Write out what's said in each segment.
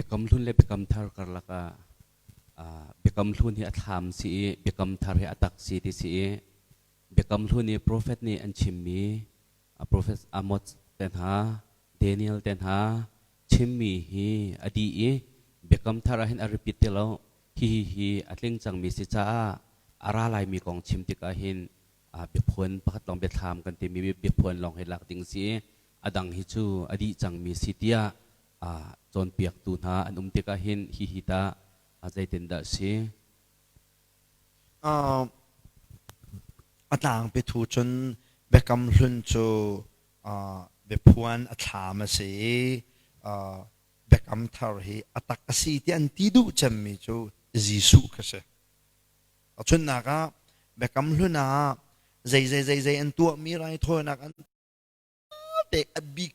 Biakam Hlun le Biakam Thar karlak ah Biakam Hlun hi a thlam si i Biakam Thar hi a tak si ti si i Biakam Hlun i profet nih an chimmi profet Amos te hna, Daniel te hna chimmi hi a dih i Biakam Thar ah hin a repeat ti lo. Hihi hi a tling cangmi si caah a ra laimi kong chim tikah hin biaphuan pakhat lawng biathlam kan timi biaphuan lawng hi lak ding si i a dang hi cu a dih cangmi si tiah cawnpiaktu hna an um tikah hin hihi tah zeitindah a si? A tlangpi thu cun Biakam Hlun cu biaphuan a thlam a si i Biakam Thar hi a tak a si ti an ti duh cemmi cu Jesuh kha si. Tahchunhnak ah Biakam Hlun ah zei zei zei zei an tuahmi raithawinak an te a bik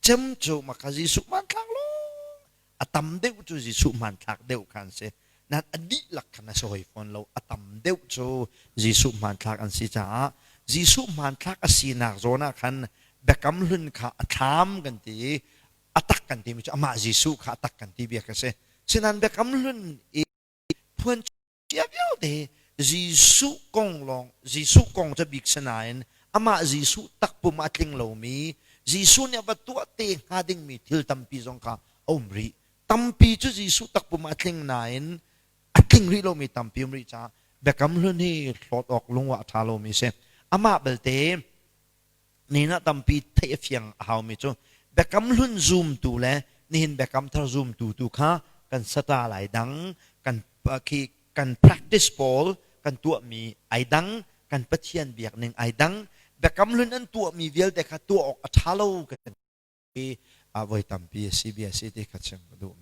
cem cu maka Jesuh hmanthlak lawng a tam deuh cu Jesuh hmanthlak deuh kha an si nan a dihlak khan a si hoi fawn lo a tam deuh cu Jesuh hmanthlak an si caah Jesuh hmanthlak a sinak zawn ah khan biakam hlun kha a thlam kan ti i a tak kan timi cu amah Jesuh kha a tak kan ti bia ka si sinan biakam hlun i phuan Cia vialte Jesuh kong lawng Jesuh kong cu bik si nain amah Jesuh takpum a tling lomi Jesuh nih a va tuah te hnga dingmi thil tampi zong kha a um rih. Tampi cu Jesuh takpum a tling nain a tling rih lomi tampi um rih caah Biakam Hlun hi hlawt awk lungwah a ṭha lomi a si. Amah belte nihin ah tampi theih a fiang a haumi cu Biakam Hlun zumtu le nihin Biakam Thar zumtu tu kha kan sata lai dang kan khi kan practice pawl kan tuahmi ai dang kan Pathian biak ning ai dang Biakam Hlun an tuahmi vialte kha tuah awk a ṭha lo kan ti voi tampi a si bia si ti kha chim ka duhmi.